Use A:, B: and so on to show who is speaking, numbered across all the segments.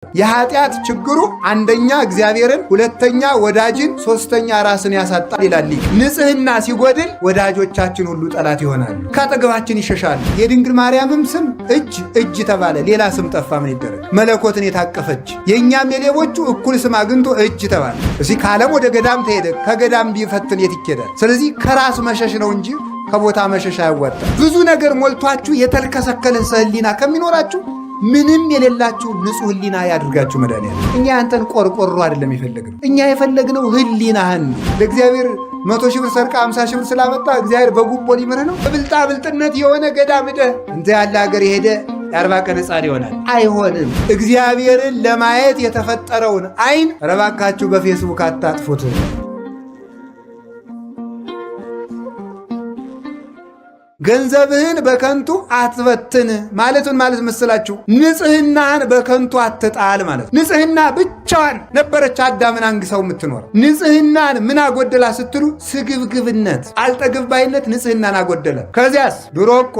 A: የኃጢአት ችግሩ አንደኛ እግዚአብሔርን፣ ሁለተኛ ወዳጅን፣ ሶስተኛ ራስን ያሳጣል ይላል ሊቅ። ንጽህና ሲጎድል ወዳጆቻችን ሁሉ ጠላት ይሆናሉ፣ ከአጠገባችን ይሸሻሉ። የድንግል ማርያምም ስም እጅ እጅ ተባለ፣ ሌላ ስም ጠፋ። ምን ይደረግ? መለኮትን የታቀፈች የእኛም የሌቦቹ እኩል ስም አግኝቶ እጅ ተባለ። እዚህ ከዓለም ወደ ገዳም ተሄደ። ከገዳም ቢፈትን የት ይኬዳል? ስለዚህ ከራስ መሸሽ ነው እንጂ ከቦታ መሸሽ አያዋጣም። ብዙ ነገር ሞልቷችሁ የተልከሰከለ ህሊና ከሚኖራችሁ ምንም የሌላችሁ ንጹሕ ህሊና ያድርጋችሁ መድኃኒዓለም። እኛ ያንተን ቆርቆሮ አይደለም የፈለግነው፣ እኛ የፈለግነው ህሊናህን። ለእግዚአብሔር 100,000 ብር ሰርቃ 50,000 ብር ስላመጣ እግዚአብሔር በጉቦ ሊምርህ ነው? በብልጣ ብልጥነት የሆነ ገዳም ሄደህ እንተ ያለ ሀገር የሄደ የ40 ቀን ሕፃን ይሆናል። አይሆንም። እግዚአብሔርን ለማየት የተፈጠረውን አይን ረባካችሁ በፌስቡክ አታጥፉት። ገንዘብህን በከንቱ አትበትን ማለቱን ማለት መስላችሁ? ንጽህናህን በከንቱ አትጣል ማለት። ንጽህና ብቻዋን ነበረች አዳምን አንግሰው የምትኖር። ንጽህናን ምን አጎደላ ስትሉ ስግብግብነት፣ አልጠግብ ባይነት ንጽህናን አጎደለ። ከዚያስ ድሮ እኮ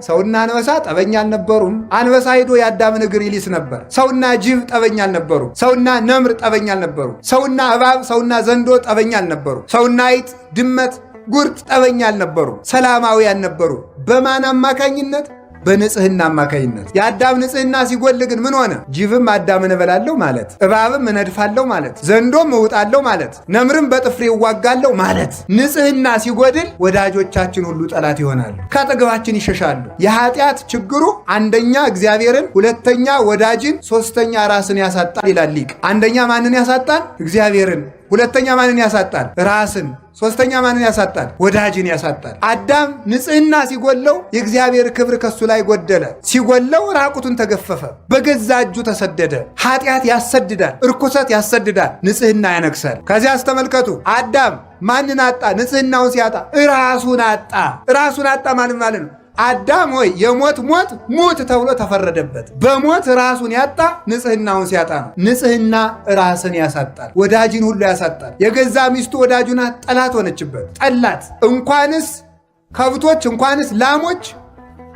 A: ሰውና አንበሳ ጠበኛ አልነበሩም። አንበሳ ሄዶ የአዳምን እግር ይልስ ነበር። ሰውና ጅብ ጠበኛ አልነበሩ። ሰውና ነምር ጠበኛ አልነበሩ። ሰውና እባብ፣ ሰውና ዘንዶ ጠበኛ አልነበሩ። ሰውና አይጥ፣ ድመት፣ ጉርጥ ጠበኛ አልነበሩ። ሰላማዊያን ነበሩ። በማን አማካኝነት? በንጽህና አማካኝነት። የአዳም ንጽህና ሲጎል ግን ምን ሆነ? ጅብም አዳምን እበላለሁ ማለት፣ እባብም እነድፋለሁ ማለት፣ ዘንዶም እውጣለሁ ማለት፣ ነምርም በጥፍሬ እዋጋለሁ ማለት። ንጽህና ሲጎድል ወዳጆቻችን ሁሉ ጠላት ይሆናሉ፣ ከአጠገባችን ይሸሻሉ። የኃጢአት ችግሩ አንደኛ እግዚአብሔርን፣ ሁለተኛ ወዳጅን፣ ሶስተኛ ራስን ያሳጣል ይላል ሊቅ። አንደኛ ማንን ያሳጣል? እግዚአብሔርን። ሁለተኛ ማንን ያሳጣል? ራስን። ሶስተኛ ማንን ያሳጣል? ወዳጅን ያሳጣል። አዳም ንጽህና ሲጎለው የእግዚአብሔር ክብር ከሱ ላይ ጎደለ። ሲጎለው ራቁቱን ተገፈፈ፣ በገዛ እጁ ተሰደደ። ኃጢአት ያሰድዳል፣ እርኩሰት ያሰድዳል፣ ንጽህና ያነግሳል። ከዚያ አስተመልከቱ አዳም ማንን አጣ? ንጽህናውን ሲያጣ ራሱን አጣ። ራሱን አጣ ማለት ማለት ነው አዳም ሆይ የሞት ሞት ሙት ተብሎ ተፈረደበት። በሞት ራሱን ያጣ ንጽህናውን ሲያጣ ነው። ንጽህና ራስን ያሳጣል፣ ወዳጅን ሁሉ ያሳጣል። የገዛ ሚስቱ ወዳጁ ናት፣ ጠላት ሆነችበት፣ ጠላት። እንኳንስ ከብቶች እንኳንስ ላሞች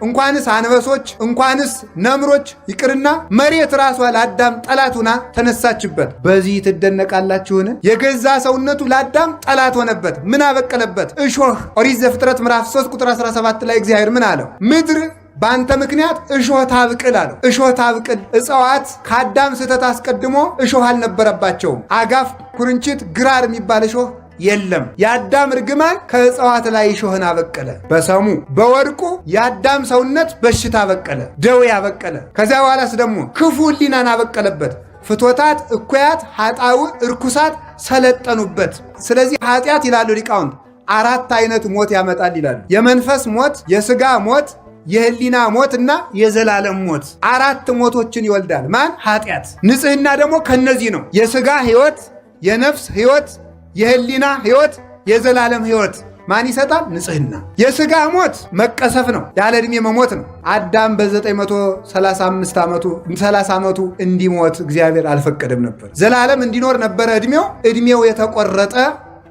A: እንኳንስ አንበሶች እንኳንስ ነምሮች ይቅርና መሬት ራሷ ለአዳም ጠላት ሆና ተነሳችበት። በዚህ ትደነቃላችሁን? የገዛ ሰውነቱ ለአዳም ጠላት ሆነበት። ምን አበቀለበት? እሾህ። ኦሪት ዘፍጥረት ምዕራፍ 3 ቁጥር 17 ላይ እግዚአብሔር ምን አለው? ምድር በአንተ ምክንያት እሾህ ታብቅል አለው። እሾህ ታብቅል። እጽዋት ከአዳም ስህተት አስቀድሞ እሾህ አልነበረባቸውም። አጋፍ፣ ኩርንችት፣ ግራር የሚባል እሾህ የለም። የአዳም እርግማን ከእጽዋት ላይ እሾህን አበቀለ። በሰሙ በወርቁ የአዳም ሰውነት በሽታ አበቀለ፣ ደዌ አበቀለ። ከዚያ በኋላስ ደግሞ ክፉ ሕሊናን አበቀለበት። ፍትወታት፣ እኩያት፣ ኃጣው፣ እርኩሳት ሰለጠኑበት። ስለዚህ ኃጢአት ይላሉ ሊቃውንት አራት አይነት ሞት ያመጣል ይላሉ። የመንፈስ ሞት፣ የስጋ ሞት፣ የህሊና ሞት እና የዘላለም ሞት። አራት ሞቶችን ይወልዳል ማን? ኃጢአት። ንጽህና ደግሞ ከነዚህ ነው። የስጋ ህይወት፣ የነፍስ ህይወት፣ የህሊና ህይወት፣ የዘላለም ህይወት ማን ይሰጣል? ንጽህና። የስጋ ሞት መቀሰፍ ነው፣ ያለ ዕድሜ መሞት ነው። አዳም በ935 ዓመቱ 30 ዓመቱ እንዲሞት እግዚአብሔር አልፈቀደም ነበር። ዘላለም እንዲኖር ነበረ ዕድሜው። ዕድሜው የተቆረጠ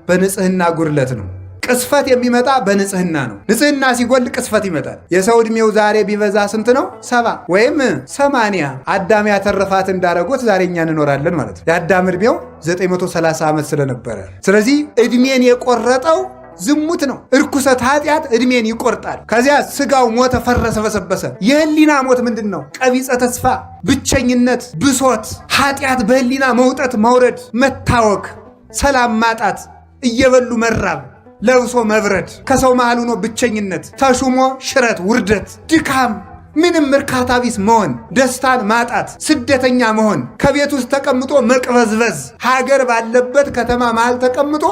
A: በንጽህና ጉድለት ነው። ቅስፈት የሚመጣ በንጽህና ነው። ንጽህና ሲጎል ቅስፈት ይመጣል። የሰው ዕድሜው ዛሬ ቢበዛ ስንት ነው? 70 ወይም 80። አዳም ያተረፋት እንዳረጎት ዛሬ እኛ እንኖራለን ማለት ነው። የአዳም ዕድሜው 930 ዓመት ስለነበረ፣ ስለዚህ ዕድሜን የቆረጠው ዝሙት ነው። እርኩሰት፣ ኃጢአት ዕድሜን ይቆርጣል። ከዚያ ስጋው ሞተ፣ ፈረሰ፣ በሰበሰ። የህሊና ሞት ምንድን ነው? ቀቢጸ ተስፋ፣ ብቸኝነት፣ ብሶት፣ ኃጢአት በህሊና መውጠት፣ መውረድ፣ መታወክ፣ ሰላም ማጣት፣ እየበሉ መራብ፣ ለብሶ መብረድ፣ ከሰው መሃል ሆኖ ብቸኝነት፣ ተሹሞ ሽረት፣ ውርደት፣ ድካም፣ ምንም እርካታ ቢስ መሆን፣ ደስታን ማጣት፣ ስደተኛ መሆን፣ ከቤት ውስጥ ተቀምጦ መቅበዝበዝ፣ ሀገር ባለበት ከተማ መሃል ተቀምጦ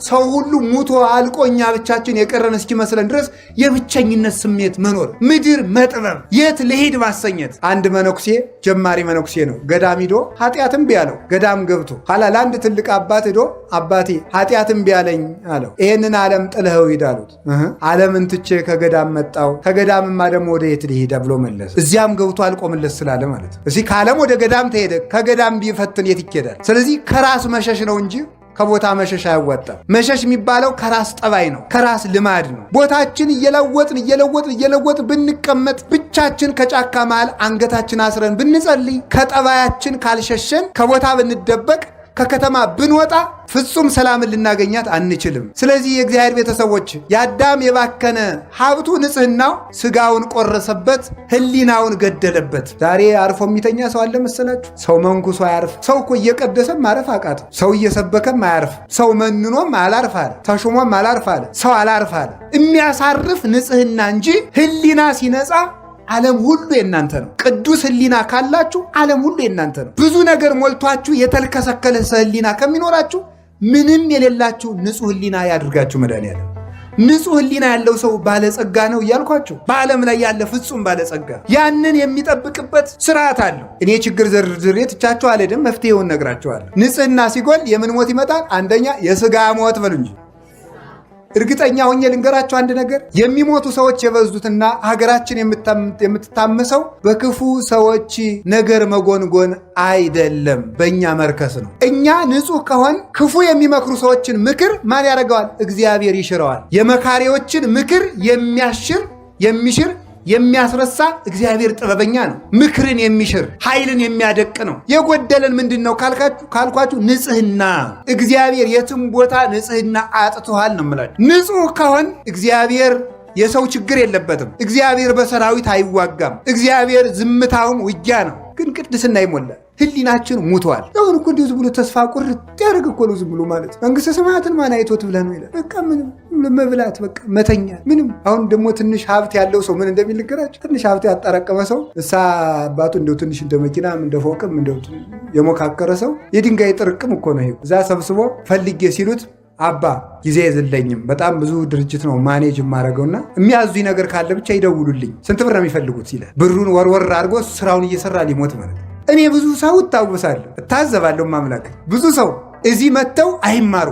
A: ሰው ሁሉ ሙቶ አልቆ እኛ ብቻችን የቀረን እስኪመስለን ድረስ የብቸኝነት ስሜት መኖር፣ ምድር መጥበብ፣ የት ልሂድ ማሰኘት። አንድ መነኩሴ ጀማሪ መነኩሴ ነው። ገዳም ሂዶ ኃጢአትም ቢያለው ገዳም ገብቶ ኋላ ለአንድ ትልቅ አባት ሂዶ አባቴ ኃጢአትም ቢያለኝ አለው። ይሄንን ዓለም ጥለኸው ሂድ አሉት። ዓለምን ትቼ ከገዳም መጣው፣ ከገዳምማ ደግሞ ወደ የት ልሂድ ብሎ መለሰ። እዚያም ገብቶ አልቆምለት ስላለ ማለት ነው። እዚህ ከዓለም ወደ ገዳም ተሄደ፣ ከገዳም ቢፈትን የት ይኬዳል? ስለዚህ ከራስ መሸሽ ነው እንጂ ከቦታ መሸሽ አያዋጣም። መሸሽ የሚባለው ከራስ ጠባይ ነው፣ ከራስ ልማድ ነው። ቦታችን እየለወጥን እየለወጥን እየለወጥን ብንቀመጥ፣ ብቻችን ከጫካ መሃል አንገታችን አስረን ብንጸልይ፣ ከጠባያችን ካልሸሸን፣ ከቦታ ብንደበቅ፣ ከከተማ ብንወጣ ፍጹም ሰላምን ልናገኛት አንችልም። ስለዚህ የእግዚአብሔር ቤተሰቦች የአዳም የባከነ ሀብቱ ንጽህናው ስጋውን ቆረሰበት፣ ህሊናውን ገደለበት። ዛሬ አርፎ የሚተኛ ሰው አለ መሰላችሁ? ሰው መንኩሶ አያርፍ። ሰው እኮ እየቀደሰም ማረፍ አቃተው። ሰው እየሰበከም አያርፍ። ሰው መንኖም አላርፍ አለ፣ ተሹሞም አላርፍ አለ፣ ሰው አላርፍ አለ። የሚያሳርፍ ንጽህና እንጂ ህሊና ሲነጻ ዓለም ሁሉ የእናንተ ነው። ቅዱስ ህሊና ካላችሁ ዓለም ሁሉ የእናንተ ነው። ብዙ ነገር ሞልቷችሁ የተልከሰከለ ህሊና ከሚኖራችሁ ምንም የሌላችሁ ንጹሕ ህሊና ያድርጋችሁ መድኃኒዓለም። ንጹሕ ህሊና ያለው ሰው ባለጸጋ ነው እያልኳችሁ፣ በዓለም ላይ ያለ ፍጹም ባለጸጋ ያንን የሚጠብቅበት ስርዓት አለው። እኔ ችግር ዘርዝሬ ትቻችሁ አልሄድም፣ መፍትሄውን ነግራችኋለሁ። ንጽህና ሲጎል የምን ሞት ይመጣል? አንደኛ የስጋ ሞት በሉ እንጂ። እርግጠኛ ሆኜ ልንገራቸው አንድ ነገር፣ የሚሞቱ ሰዎች የበዙትና ሀገራችን የምትታመሰው በክፉ ሰዎች ነገር መጎንጎን አይደለም፣ በእኛ መርከስ ነው። እኛ ንጹሕ ከሆን ክፉ የሚመክሩ ሰዎችን ምክር ማን ያደርገዋል? እግዚአብሔር ይሽረዋል። የመካሪዎችን ምክር የሚያሽር የሚሽር የሚያስረሳ እግዚአብሔር ጥበበኛ ነው። ምክርን የሚሽር ኃይልን የሚያደቅ ነው። የጎደለን ምንድን ነው ካልኳችሁ፣ ንጽህና። እግዚአብሔር የትም ቦታ ንጽህና አጥቶሃል ነው የምላችሁ። ንጹህ ከሆን እግዚአብሔር የሰው ችግር የለበትም። እግዚአብሔር በሰራዊት አይዋጋም። እግዚአብሔር ዝምታውም ውጊያ ነው። ግን ቅድስና ይሞላል። ህሊናችን ሙቷል። አሁን እኮ እንዲሁ ዝም ብሎ ተስፋ ቁርጥ ያደርግ እኮ ነው ዝም ብሎ ማለት መንግስተ ሰማያትን ማን አይቶት ብለህ ነው ይላል። በቃ ምንም መብላት፣ በቃ መተኛ ምንም። አሁን ደግሞ ትንሽ ሀብት ያለው ሰው ምን እንደሚል ልንገራችሁ። ትንሽ ሀብት ያጠራቀመ ሰው እሳ አባቱ እንደው ትንሽ እንደ መኪናም እንደ ፎቅም እንደው የሞካከረ ሰው የድንጋይ ጥርቅም እኮ ነው ይሄ። እዛ ሰብስቦ ፈልጌ ሲሉት አባ ጊዜ የለኝም፣ በጣም ብዙ ድርጅት ነው manage የማደርገውና የሚያዙኝ ነገር ካለ ብቻ ይደውሉልኝ። ስንት ብር ነው የሚፈልጉት ይላል። ብሩን ወርወር አድርጎ ስራውን እየሰራ ሊሞት ማለት ነው። እኔ ብዙ ሰው እታወሳለሁ፣ እታዘባለሁ። ማምላክ ብዙ ሰው እዚህ መጥተው አይማሩ።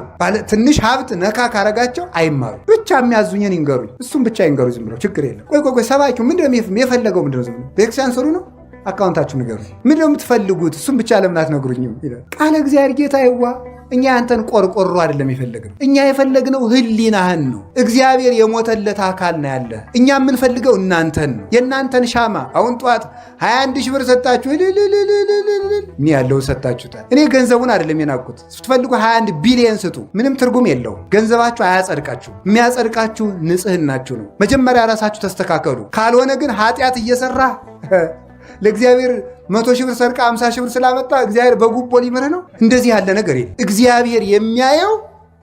A: ትንሽ ሀብት ነካ ካረጋቸው አይማሩ። ብቻ የሚያዙኝን ይንገሩኝ፣ እሱም ብቻ ይንገሩ። ዝም ብለው ችግር የለም። ቆይ ቆይ ቆይ፣ ሰባኪው ምንድን ነው የፈለገው? ምንድን ነው ዝም ብሎ ቤተክርስቲያን ስሩ ነው አካውንታችሁ ንገሩኝ። ምንድን ነው የምትፈልጉት? እሱም ብቻ ለምን አትነግሩኝም? ይላል ቃለ እግዚአብሔር። ጌታ ይዋ እኛ ያንተን ቆርቆሮ አይደለም የፈለግነው። እኛ የፈለግነው ህሊናህን ነው። እግዚአብሔር የሞተለት አካል ነው ያለ። እኛ የምንፈልገው እናንተን ነው፣ የእናንተን ሻማ። አሁን ጠዋት 21 ሺህ ብር ሰጣችሁ እኔ ያለውን ሰጣችሁታል። እኔ ገንዘቡን አይደለም የናኩት። ስትፈልጉ 21 ቢሊየን ስጡ፣ ምንም ትርጉም የለውም። ገንዘባችሁ አያጸድቃችሁ። የሚያጸድቃችሁ ንጽህናችሁ ነው። መጀመሪያ ራሳችሁ ተስተካከሉ። ካልሆነ ግን ኃጢአት እየሰራ ለእግዚአብሔር 100,000 ብር ሰርቃ 50,000 ብር ስላመጣ እግዚአብሔር በጉቦ ሊምርህ ነው? እንደዚህ ያለ ነገር የለም። እግዚአብሔር የሚያየው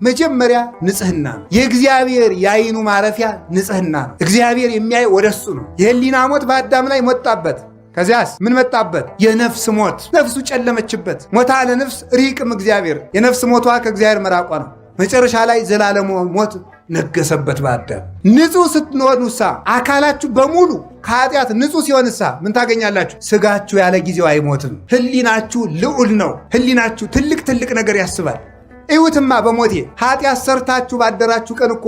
A: መጀመሪያ ንጽህና ነው። የእግዚአብሔር የአይኑ ማረፊያ ንጽህና ነው። እግዚአብሔር የሚያየው ወደሱ ነው። የህሊና ሞት በአዳም ላይ መጣበት። ከዚያስ ምን መጣበት? የነፍስ ሞት። ነፍሱ ጨለመችበት። ሞታ ለነፍስ ሪቅም እግዚአብሔር። የነፍስ ሞቷ ከእግዚአብሔር መራቋ ነው። መጨረሻ ላይ ዘላለሙ ሞት ነገሰበት በአዳም። ንጹህ ስትሆኑሳ አካላችሁ በሙሉ ከኃጢአት ንጹህ ሲሆንሳ ምን ታገኛላችሁ? ስጋችሁ ያለ ጊዜው አይሞትም። ህሊናችሁ ልዑል ነው። ህሊናችሁ ትልቅ ትልቅ ነገር ያስባል። እዩትማ በሞቴ ኃጢአት ሰርታችሁ ባደራችሁ ቀን እኮ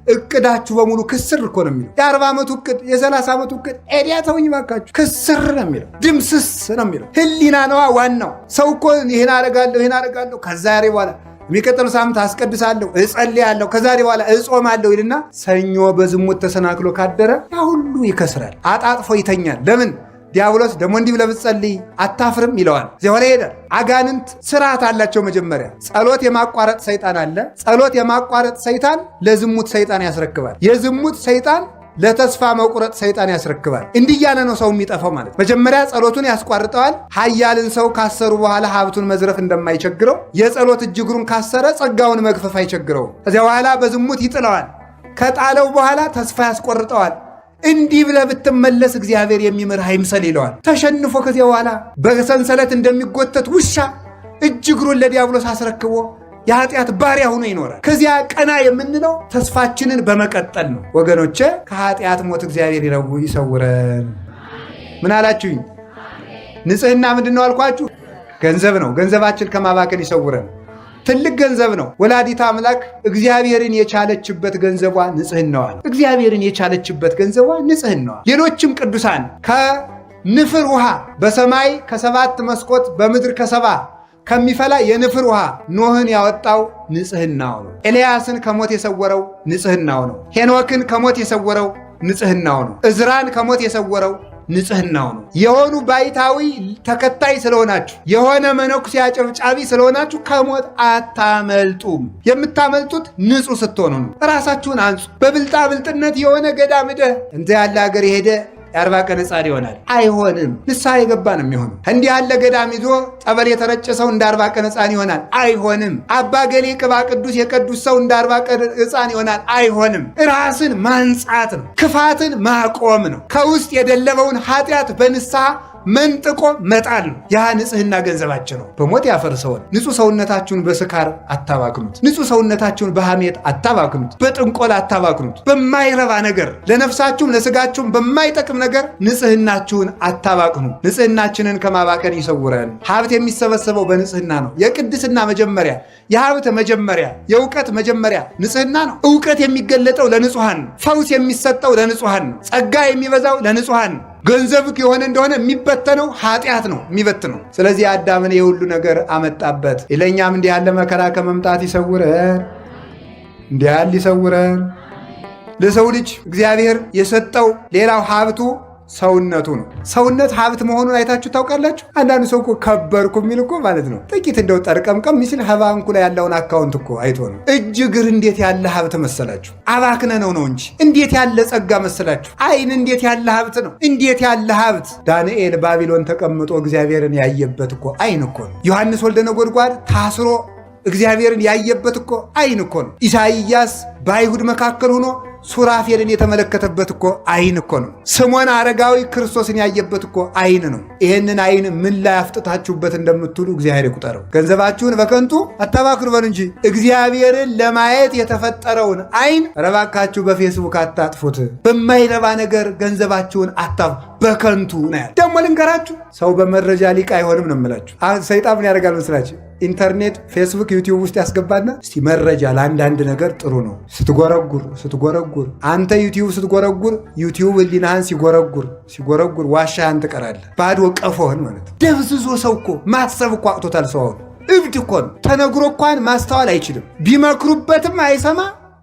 A: እቅዳችሁ በሙሉ ክስር እኮ ነው የሚለው። የ40 ዓመቱ እቅድ፣ የ30 ዓመቱ እቅድ ኤዲያ ተውኝ ባካችሁ፣ ክስር ነው የሚለው፣ ድምስስ ነው የሚለው። ህሊና ነዋ ዋናው። ሰው እኮ ይህን አደርጋለሁ ይህን አደርጋለሁ ከዛሬ በኋላ የሚቀጥለው ሳምንት አስቀድሳለሁ፣ እጸልያለሁ፣ ከዛሬ በኋላ እጾማለሁ ይልና ሰኞ በዝሙት ተሰናክሎ ካደረ ያ ሁሉ ይከስራል። አጣጥፎ ይተኛል። ለምን? ዲያብሎስ ደግሞ እንዲህ ብለህ ብትጸልይ አታፍርም ይለዋል። እዚያ ኋላ ይሄዳል። አጋንንት ስርዓት አላቸው። መጀመሪያ ጸሎት የማቋረጥ ሰይጣን አለ። ጸሎት የማቋረጥ ሰይጣን ለዝሙት ሰይጣን ያስረክባል። የዝሙት ሰይጣን ለተስፋ መቁረጥ ሰይጣን ያስረክባል። እንዲህ እያለ ነው ሰው የሚጠፋው ማለት። መጀመሪያ ጸሎቱን ያስቋርጠዋል። ኃያልን ሰው ካሰሩ በኋላ ሀብቱን መዝረፍ እንደማይቸግረው የጸሎት እጅ እግሩን ካሰረ ጸጋውን መግፈፍ አይቸግረውም። ከዚያ በኋላ በዝሙት ይጥለዋል። ከጣለው በኋላ ተስፋ ያስቆርጠዋል። እንዲህ ብለህ ብትመለስ እግዚአብሔር የሚምርህ አይምሰል ይለዋል። ተሸንፎ ከዚያ በኋላ በሰንሰለት እንደሚጎተት ውሻ እጅ እግሩን ለዲያብሎስ አስረክቦ የኃጢአት ባሪያ ሆኖ ይኖራል። ከዚያ ቀና የምንለው ተስፋችንን በመቀጠል ነው። ወገኖቼ ከኃጢአት ሞት እግዚአብሔር ይሰውረን። ምን አላችሁኝ? ንጽህና ምንድን ነው አልኳችሁ? ገንዘብ ነው። ገንዘባችን ከማባከን ይሰውረን። ትልቅ ገንዘብ ነው። ወላዲተ አምላክ እግዚአብሔርን የቻለችበት ገንዘቧ ንጽህናዋ ነው። እግዚአብሔርን የቻለችበት ገንዘቧ ንጽህናዋ። ሌሎችም ቅዱሳን ከንፍር ውሃ በሰማይ ከሰባት መስኮት በምድር ከሰባ ከሚፈላ የንፍር ውሃ ኖህን ያወጣው ንጽህናው ነው። ኤልያስን ከሞት የሰወረው ንጽህናው ነው። ሄኖክን ከሞት የሰወረው ንጽህናው ነው። እዝራን ከሞት የሰወረው ንጽህናው ነው። የሆኑ ባይታዊ ተከታይ ስለሆናችሁ፣ የሆነ መነኩሴ አጨብጫቢ ስለሆናችሁ ከሞት አታመልጡም። የምታመልጡት ንጹህ ስትሆኑ ነው። ራሳችሁን አንጹ። በብልጣብልጥነት የሆነ ገዳም ሄደህ እንደ ያለ ሀገር የሄደ የ40 ቀን ሕፃን ይሆናል? አይሆንም። ንስሐ የገባ ነው የሚሆነው። እንዲህ ያለ ገዳም ይዞ ጠበል የተረጨ ሰው እንደ 40 ቀን ሕፃን ይሆናል? አይሆንም። አባ ገሌ ቅባ ቅዱስ የቀዱስ ሰው እንደ 40 ቀን ሕፃን ይሆናል? አይሆንም። ራስን ማንጻት ነው። ክፋትን ማቆም ነው። ከውስጥ የደለበውን ኃጢአት በንስሐ መንጥቆ መጣል ነው። ያ ንጽህና ገንዘባችን ነው። በሞት ያፈርሰውን። ንጹህ ሰውነታችሁን በስካር አታባክኑት። ንጹህ ሰውነታችሁን በሐሜት አታባክኑት። በጥንቆላ አታባክኑት። በማይረባ ነገር ለነፍሳችሁም ለስጋችሁም በማይጠቅም ነገር ንጽህናችሁን አታባክኑ። ንጽህናችንን ከማባከን ይሰውረን። ሀብት የሚሰበሰበው በንጽህና ነው። የቅድስና መጀመሪያ፣ የሀብት መጀመሪያ፣ የእውቀት መጀመሪያ ንጽህና ነው። እውቀት የሚገለጠው ለንጹሐን ነው። ፈውስ የሚሰጠው ለንጹሐን ነው። ጸጋ የሚበዛው ለንጹሐን ነው። ገንዘብ የሆነ እንደሆነ የሚበተነው ኃጢአት ነው የሚበትነው። ስለዚህ አዳምን የሁሉ ነገር አመጣበት። ለእኛም እንዲህ ያለ መከራ ከመምጣት ይሰውረን፣ እንዲህ ያለ ይሰውረን። ለሰው ልጅ እግዚአብሔር የሰጠው ሌላው ሀብቱ ሰውነቱ ነው። ሰውነት ሀብት መሆኑን አይታችሁ ታውቃላችሁ? አንዳንዱ ሰው እኮ ከበርኩ የሚል እኮ ማለት ነው ጥቂት እንደው ጠርቀምቀም ሲል ከባንኩ ላይ ያለውን account እኮ አይቶ ነው። እጅ እግር እንዴት ያለ ሀብት መሰላችሁ! አባክነ ነው ነው እንጂ እንዴት ያለ ጸጋ መሰላችሁ! ዓይን እንዴት ያለ ሀብት ነው! እንዴት ያለ ሀብት! ዳንኤል ባቢሎን ተቀምጦ እግዚአብሔርን ያየበት እኮ ዓይን እኮ ነው። ዮሐንስ ወልደ ነጎድጓድ ታስሮ እግዚአብሔርን ያየበት እኮ ዓይን እኮ ነው። ኢሳይያስ በአይሁድ መካከል ሆኖ ሱራፌልን የተመለከተበት እኮ ዓይን እኮ ነው። ስምዖን አረጋዊ ክርስቶስን ያየበት እኮ ዓይን ነው። ይህንን ዓይን ምን ላይ አፍጥታችሁበት እንደምትውሉ እግዚአብሔር ይቁጠረው። ገንዘባችሁን በከንቱ አታባክኑ በሉ እንጂ እግዚአብሔርን ለማየት የተፈጠረውን ዓይን ረባካችሁ በፌስቡክ አታጥፉት። በማይረባ ነገር ገንዘባችሁን አታፍ በከንቱ ነው ያለ። ደግሞ ልንገራችሁ፣ ሰው በመረጃ ሊቅ አይሆንም ነው የምላችሁ። ሰይጣን ምን ያደርጋል መስላችሁ? ኢንተርኔት፣ ፌስቡክ፣ ዩቲዩብ ውስጥ ያስገባና እስቲ መረጃ ለአንዳንድ ነገር ጥሩ ነው። ስትጎረጉር ስትጎረጉር አንተ ዩቲዩብ ስትጎረጉር ዩቲዩብ ህሊናህን ሲጎረጉር ሲጎረጉር ዋሻህን ትቀራለህ። ባዶ ቀፎህን ማለት ነው። ደብዝዞ ሰው እኮ ማሰብ እኮ አቅቶታል። ሰው አሁን እብድ እኮ ነው። ተነግሮ እንኳን ማስተዋል አይችልም። ቢመክሩበትም አይሰማ፣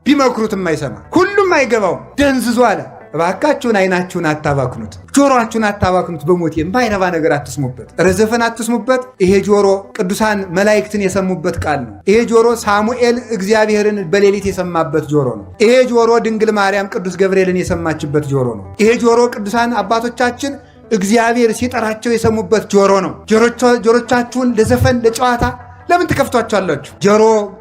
A: ቢመክሩትም አይሰማ። ሁሉም አይገባውም። ደንዝዞ አለ። እባካችሁን አይናችሁን አታባክኑት፣ ጆሮአችሁን አታባክኑት። በሞት የማይረባ ነገር አትስሙበት፣ ረዘፈን አትስሙበት። ይሄ ጆሮ ቅዱሳን መላእክትን የሰሙበት ቃል ነው። ይሄ ጆሮ ሳሙኤል እግዚአብሔርን በሌሊት የሰማበት ጆሮ ነው። ይሄ ጆሮ ድንግል ማርያም ቅዱስ ገብርኤልን የሰማችበት ጆሮ ነው። ይሄ ጆሮ ቅዱሳን አባቶቻችን እግዚአብሔር ሲጠራቸው የሰሙበት ጆሮ ነው። ጆሮቻችሁን ለዘፈን ለጨዋታ ለምን ትከፍቷቸዋላችሁ?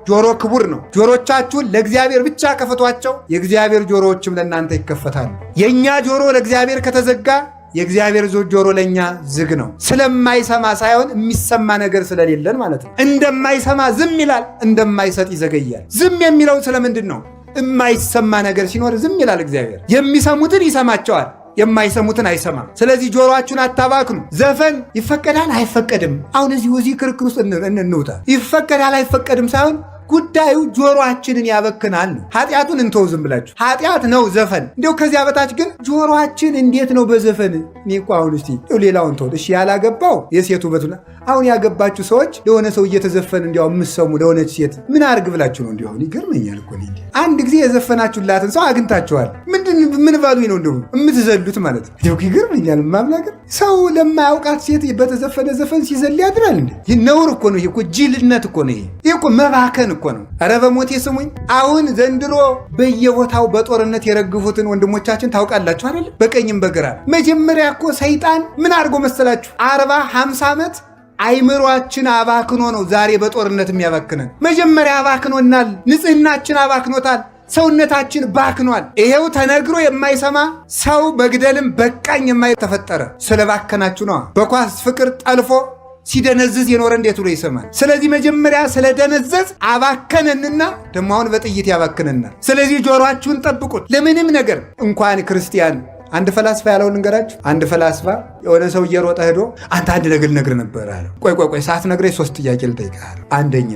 A: ጆሮ ክቡር ነው። ጆሮቻችሁን ለእግዚአብሔር ብቻ ከፍቷቸው፣ የእግዚአብሔር ጆሮዎችም ለእናንተ ይከፈታሉ። የእኛ ጆሮ ለእግዚአብሔር ከተዘጋ የእግዚአብሔር ጆሮ ለእኛ ዝግ ነው። ስለማይሰማ ሳይሆን የሚሰማ ነገር ስለሌለን ማለት ነው። እንደማይሰማ ዝም ይላል፣ እንደማይሰጥ ይዘገያል። ዝም የሚለው ስለምንድን ነው? የማይሰማ ነገር ሲኖር ዝም ይላል እግዚአብሔር። የሚሰሙትን ይሰማቸዋል፣ የማይሰሙትን አይሰማም። ስለዚህ ጆሮአችሁን አታባክኑ። ዘፈን ይፈቀዳል አይፈቀድም፣ አሁን እዚህ ክርክር ውስጥ እንውጣ። ይፈቀዳል አይፈቀድም ሳይሆን ጉዳዩ ጆሮአችንን ያበክናል ነው። ኃጢአቱን እንተው ዝም ብላችሁ ኃጢአት ነው ዘፈን። እንዲያው ከዚያ በታች ግን ጆሮአችን እንዴት ነው በዘፈን? እኔ እኮ አሁን እስቲ ሌላውን ተውት እሺ። ያላገባው የሴት ውበቱ፣ አሁን ያገባችሁ ሰዎች ለሆነ ሰው እየተዘፈን እንዲያው የምትሰሙ ለሆነች ሴት ምን አርግ ብላችሁ ነው? እንዲሁ ይገርመኛል እኮ አንድ ጊዜ የዘፈናችሁላትን ሰው አግኝታችኋል። ምንድን ምን ባሉኝ ነው እንደው የምትዘሉት ማለት ነው። እንዲያው ይገርመኛል። ማምላገር ሰው ለማያውቃት ሴት በተዘፈነ ዘፈን ሲዘል ያድራል እንዴ? ይህ ነውር እኮ ነው። ይሄ እኮ ጅልነት እኮ ነው። ይሄ እኮ መባከን እኮ ነው። ኧረ በሞቴ ስሙኝ። አሁን ዘንድሮ በየቦታው በጦርነት የረግፉትን ወንድሞቻችን ታውቃላችሁ አይደል? በቀኝም በግራ። መጀመሪያ እኮ ሰይጣን ምን አድርጎ መሰላችሁ? 40 50 ዓመት አይምሯችን አባክኖ ነው ዛሬ በጦርነት የሚያባክነን። መጀመሪያ አባክኖናል። ንጽህናችን አባክኖታል። ሰውነታችን ባክኗል። ይሄው ተነግሮ የማይሰማ ሰው መግደልም በቃኝ የማይ ተፈጠረ። ስለባከናችሁ ነዋ። በኳስ ፍቅር ጠልፎ ሲደነዝዝ የኖረ እንዴት ብሎ ይሰማል? ስለዚህ መጀመሪያ ስለደነዘዝ አባከነንና ደግሞ አሁን በጥይት ያባክነናል። ስለዚህ ጆሮአችሁን ጠብቁት ለምንም ነገር እንኳን ክርስቲያን። አንድ ፈላስፋ ያለውን ልንገራችሁ። አንድ ፈላስፋ የሆነ ሰው እየሮጠ ሄዶ አንተ አንድ ነገር ልነግርህ ነበር አለው። ቆይ ቆይ ቆይ ሳትነግረኝ ሶስት ጥያቄ ልጠይቅህ አለው። አንደኛ፣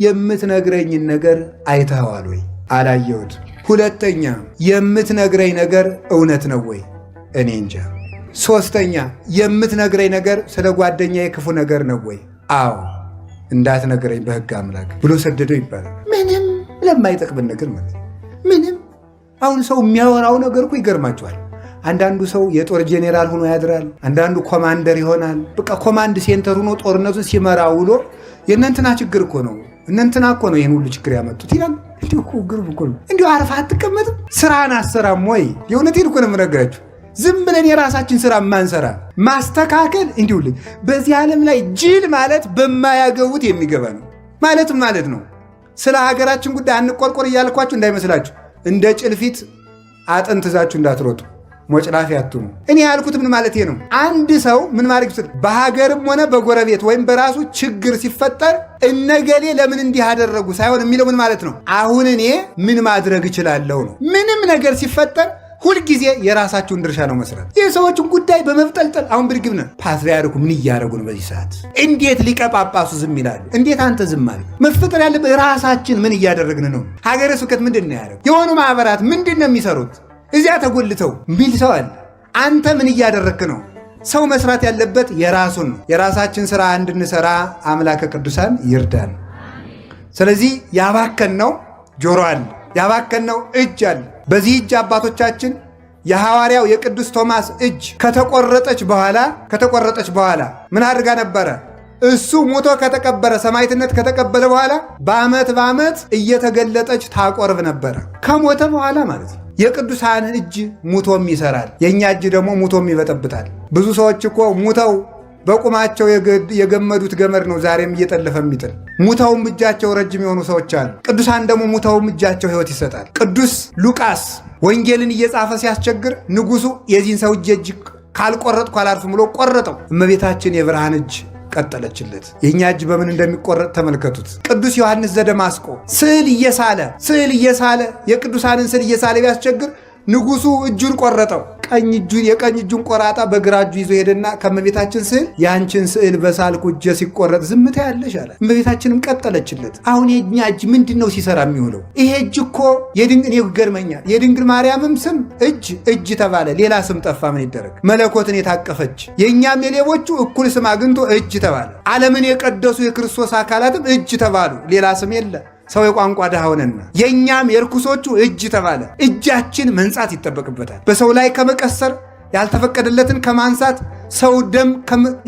A: የምትነግረኝን ነገር አይተኸዋል ወይ? አላየሁትም። ሁለተኛ፣ የምትነግረኝ ነገር እውነት ነው ወይ? እኔ እንጃ። ሶስተኛ፣ የምትነግረኝ ነገር ስለ ጓደኛዬ ክፉ ነገር ነው ወይ? አዎ። እንዳትነግረኝ በሕግ አምላክ ብሎ ሰደደው ይባላል። ምንም ለማይጠቅምን ነገር ማለት ምንም። አሁን ሰው የሚያወራው ነገር እኮ ይገርማቸዋል። አንዳንዱ ሰው የጦር ጄኔራል ሆኖ ያድራል። አንዳንዱ commander ይሆናል። በቃ command center ሆኖ ጦርነቱን ሲመራ ውሎ የእነንትና ችግር እኮ ነው፣ እነንትና እኮ ነው ይህን ሁሉ ችግር ያመጡት ይላል። እንዲሁ እኮ ግርም እኮ ነው። እንዲሁ አርፈህ አትቀመጥም? ስራን አሰራም ወይ? የእውነቴን እኮ ነው የምነግራችሁ። ዝም ብለን የራሳችን ስራ ማንሰራ ማስተካከል እንዲሁ በዚህ ዓለም ላይ ጅል ማለት በማያገቡት የሚገባ ነው ማለትም ማለት ነው። ስለ ሀገራችን ጉዳይ አንቆርቆር እያልኳችሁ እንዳይመስላችሁ። እንደ ጭልፊት አጥንት ይዛችሁ እንዳትሮጡ፣ ሞጭላፊ አትሁኑ። እኔ ያልኩት ምን ማለት ነው? አንድ ሰው ምን ማድረግ ይችላል? በሀገርም ሆነ በጎረቤት ወይም በራሱ ችግር ሲፈጠር እነገሌ ለምን እንዲህ አደረጉ ሳይሆን የሚለው ምን ማለት ነው? አሁን እኔ ምን ማድረግ እችላለሁ ነው። ምንም ነገር ሲፈጠር ሁልጊዜ የራሳችሁን ድርሻ ነው መስራት። የሰዎችን ጉዳይ በመብጠልጠል አሁን ብድግብ ነን። ፓትርያርኩ ምን እያደረጉ ነው በዚህ ሰዓት? እንዴት ሊቀ ጳጳሱ ዝም ይላሉ? እንዴት አንተ ዝም አለ? መፈጠር ያለበት ራሳችን ምን እያደረግን ነው? ሀገረ ስብከት ምንድን ነው ያደረገው? የሆኑ ማህበራት ምንድን ነው የሚሰሩት? እዚያ ተጎልተው ሚል ሰው አለ። አንተ ምን እያደረግክ ነው? ሰው መስራት ያለበት የራሱን ነው። የራሳችን ስራ እንድንሰራ አምላከ ቅዱሳን ይርዳን። ስለዚህ ያባከን ነው ጆሮ አለ፣ ያባከን ነው እጅ አለ። በዚህ እጅ አባቶቻችን የሐዋርያው የቅዱስ ቶማስ እጅ ከተቆረጠች በኋላ ምን አድርጋ ነበረ? እሱ ሞቶ ከተቀበረ፣ ሰማዕትነት ከተቀበለ በኋላ በዓመት በዓመት እየተገለጠች ታቆርብ ነበረ። ከሞተ በኋላ ማለት ነው። የቅዱሳን እጅ ሙቶም ይሰራል፣ የእኛ እጅ ደግሞ ሙቶም ይበጠብጣል። ብዙ ሰዎች እኮ ሙተው በቁማቸው የገመዱት ገመድ ነው ዛሬም እየጠለፈ የሚጥል። ሙተውም እጃቸው ረጅም የሆኑ ሰዎች አሉ። ቅዱሳን ደግሞ ሙተውም እጃቸው ሕይወት ይሰጣል። ቅዱስ ሉቃስ ወንጌልን እየጻፈ ሲያስቸግር ንጉሱ የዚህን ሰው እጅ ካልቆረጥኩ አላርፍም ብሎ ቆረጠው። እመቤታችን የብርሃን እጅ ቀጠለችለት። የእኛ እጅ በምን እንደሚቆረጥ ተመልከቱት። ቅዱስ ዮሐንስ ዘደማስቆ ስዕል እየሳለ የቅዱሳንን ስዕል እየሳለ ቢያስቸግር ንጉሱ እጁን ቆረጠው። ቀኝ እጁን የቀኝ እጁን ቆራጣ በግራ እጁ ይዞ ሄደና ከእመቤታችን ስዕል ያንቺን ስዕል በሳልኩ እጄ ሲቆረጥ ዝምታ ያለሽ አለ። እመቤታችንም ቀጠለችለት። አሁን የእኛ እጅ ምንድን ነው ሲሰራ የሚውለው? ይሄ እጅ እኮ የድንግል ይገርመኛል። የድንግል ማርያምም ስም እጅ እጅ ተባለ፣ ሌላ ስም ጠፋ። ምን ይደረግ? መለኮትን የታቀፈች የእኛም የሌቦቹ እኩል ስም አግኝቶ እጅ ተባለ። ዓለምን የቀደሱ የክርስቶስ አካላትም እጅ ተባሉ፣ ሌላ ስም የለ። ሰው የቋንቋ ድሃ ሆነና የእኛም የርኩሶቹ እጅ ተባለ። እጃችን መንጻት ይጠበቅበታል። በሰው ላይ ከመቀሰር፣ ያልተፈቀደለትን ከማንሳት፣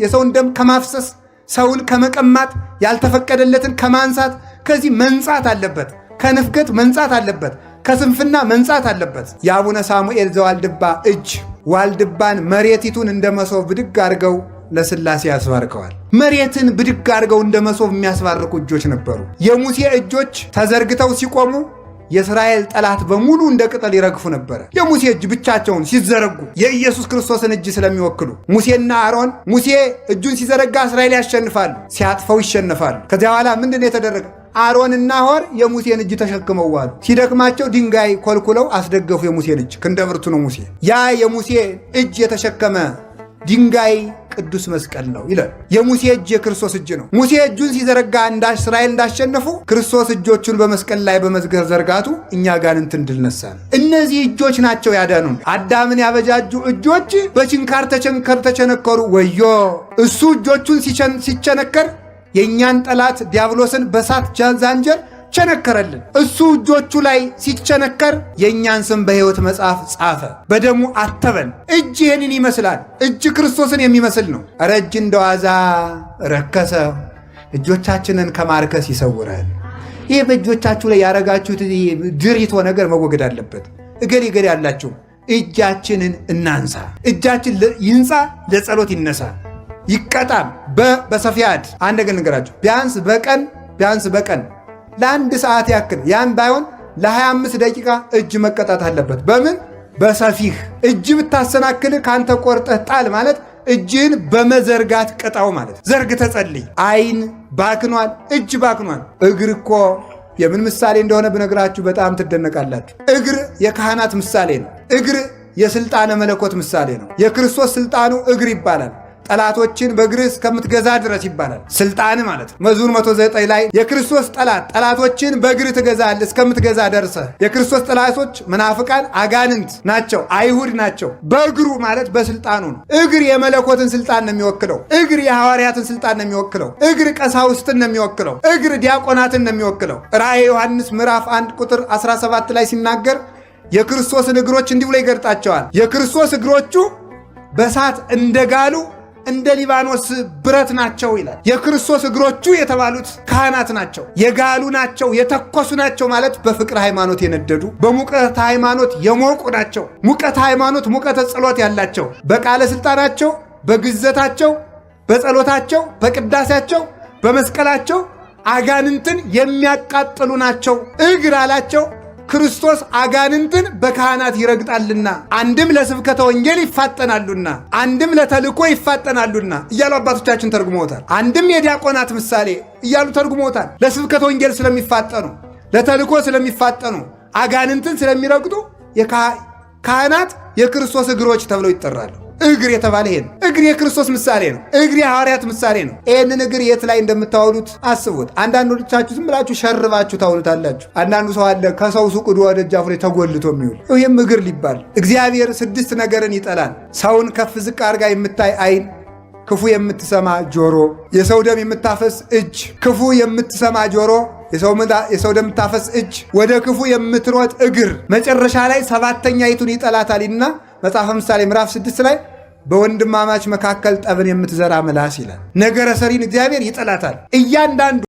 A: የሰውን ደም ከማፍሰስ፣ ሰውን ከመቀማት፣ ያልተፈቀደለትን ከማንሳት ከዚህ መንጻት አለበት። ከንፍገት መንጻት አለበት። ከስንፍና መንጻት አለበት። የአቡነ ሳሙኤል ዘዋልድባ እጅ ዋልድባን መሬቲቱን እንደ መሶብ ብድግ አድርገው ለስላሴ ያስባርከዋል። መሬትን ብድግ አድርገው እንደ መሶብ የሚያስባርኩ እጆች ነበሩ። የሙሴ እጆች ተዘርግተው ሲቆሙ የእስራኤል ጠላት በሙሉ እንደ ቅጠል ይረግፉ ነበረ። የሙሴ እጅ ብቻቸውን ሲዘረጉ የኢየሱስ ክርስቶስን እጅ ስለሚወክሉ ሙሴና አሮን፣ ሙሴ እጁን ሲዘረጋ እስራኤል ያሸንፋሉ፣ ሲያጥፈው ይሸነፋሉ። ከዚያ በኋላ ምንድን ነው የተደረገ? አሮንና ሆር የሙሴን እጅ ተሸክመው ዋሉ። ሲደክማቸው ድንጋይ ኮልኩለው አስደገፉ የሙሴን እጅ። ክንደ ብርቱ ነው ሙሴ። ያ የሙሴ እጅ የተሸከመ ድንጋይ ቅዱስ መስቀል ነው ይላል። የሙሴ እጅ የክርስቶስ እጅ ነው። ሙሴ እጁን ሲዘረጋ እስራኤል እንዳሸነፉ ክርስቶስ እጆቹን በመስቀል ላይ በመዘርጋቱ እኛ አጋንንትን ድል ነሳን። እነዚህ እጆች ናቸው ያዳኑን። አዳምን ያበጃጁ እጆች በችንካር ተቸንከር ተቸነከሩ። ወዮ፣ እሱ እጆቹን ሲቸነከር የእኛን ጠላት ዲያብሎስን በሳት ዛንጀር ቸነከረልን። እሱ እጆቹ ላይ ሲቸነከር የእኛን ስም በሕይወት መጽሐፍ ጻፈ፣ በደሙ አተበን። እጅ ይህንን ይመስላል። እጅ ክርስቶስን የሚመስል ነው። ኧረ እጅ እንደዋዛ ረከሰ። እጆቻችንን ከማርከስ ይሰውረን። ይህ በእጆቻችሁ ላይ ያረጋችሁት ድሪቶ ነገር መወገድ አለበት። እገሌ እገሌ ያላችሁ እጃችንን እናንሳ። እጃችን ይንጻ፣ ለጸሎት ይነሳ፣ ይቀጣም። በሰፊያድ አንድ ነገር ልንገራችሁ። ቢያንስ በቀን ለአንድ ሰዓት ያክል፣ ያን ባይሆን ለ25 ደቂቃ እጅ መቀጣት አለበት። በምን? በሰፊህ። እጅ ብታሰናክል ከአንተ ቆርጠህ ጣል ማለት እጅህን በመዘርጋት ቅጣው ማለት። ዘርግተህ ጸልይ። አይን ባክኗል፣ እጅ ባክኗል። እግር እኮ የምን ምሳሌ እንደሆነ ብነግራችሁ በጣም ትደነቃላችሁ። እግር የካህናት ምሳሌ ነው። እግር የስልጣነ መለኮት ምሳሌ ነው። የክርስቶስ ስልጣኑ እግር ይባላል። ጠላቶችን በእግርህ እስከምትገዛ ድረስ ይባላል። ስልጣን ማለት ነው። መዝሙር 109 ላይ የክርስቶስ ጠላት ጠላቶችን በእግርህ ትገዛለህ እስከምትገዛ ደርሰህ። የክርስቶስ ጠላቶች መናፍቃን አጋንንት ናቸው፣ አይሁድ ናቸው። በእግሩ ማለት በስልጣኑ ነው። እግር የመለኮትን ስልጣን ነው የሚወክለው። እግር የሐዋርያትን ስልጣን ነው የሚወክለው። እግር ቀሳውስትን ነው የሚወክለው። እግር ዲያቆናትን ነው የሚወክለው። ራእየ ዮሐንስ ምዕራፍ 1 ቁጥር 17 ላይ ሲናገር የክርስቶስን እግሮች እንዲህ ብሎ ይገልጣቸዋል። የክርስቶስ እግሮቹ በእሳት እንደጋሉ እንደ ሊባኖስ ብረት ናቸው ይላል። የክርስቶስ እግሮቹ የተባሉት ካህናት ናቸው። የጋሉ ናቸው፣ የተኮሱ ናቸው ማለት በፍቅር ሃይማኖት የነደዱ በሙቀት ሃይማኖት የሞቁ ናቸው። ሙቀት ሃይማኖት፣ ሙቀተ ጸሎት ያላቸው በቃለ ስልጣናቸው፣ በግዘታቸው፣ በጸሎታቸው፣ በቅዳሴያቸው፣ በመስቀላቸው አጋንንትን የሚያቃጥሉ ናቸው። እግር አላቸው ክርስቶስ አጋንንትን በካህናት ይረግጣልና አንድም ለስብከተ ወንጌል ይፋጠናሉና አንድም ለተልእኮ ይፋጠናሉና እያሉ አባቶቻችን ተርጉመውታል። አንድም የዲያቆናት ምሳሌ እያሉ ተርጉመውታል። ለስብከተ ወንጌል ስለሚፋጠኑ፣ ለተልእኮ ስለሚፋጠኑ፣ አጋንንትን ስለሚረግጡ ካህናት የክርስቶስ እግሮች ተብለው ይጠራሉ። እግር የተባለ ይሄ ነው። እግር የክርስቶስ ምሳሌ ነው። እግር የሐዋርያት ምሳሌ ነው። ይህንን እግር የት ላይ እንደምታውሉት አስቡት። አንዳንዶቻችሁ ዝም ብላችሁ ሸርባችሁ ታውሉታላችሁ። አንዳንዱ ሰው አለ ከሰው ሱቅ ደጃፉ ላይ ተጎልቶ የሚውል ይህም እግር ሊባል። እግዚአብሔር ስድስት ነገርን ይጠላል። ሰውን ከፍ ዝቅ አድርጋ የምታይ ዓይን፣ ክፉ የምትሰማ ጆሮ፣ የሰው ደም የምታፈስ እጅ፣ ክፉ የምትሰማ ጆሮ፣ የሰው ደም የምታፈስ እጅ፣ ወደ ክፉ የምትሮጥ እግር፣ መጨረሻ ላይ ሰባተኛይቱን ይጠላታልና መጽሐፈ ምሳሌ ምዕራፍ 6 ላይ በወንድማማች መካከል ጠብን የምትዘራ ምላስ ይላል። ነገረ ሰሪን እግዚአብሔር ይጠላታል። እያንዳንዱ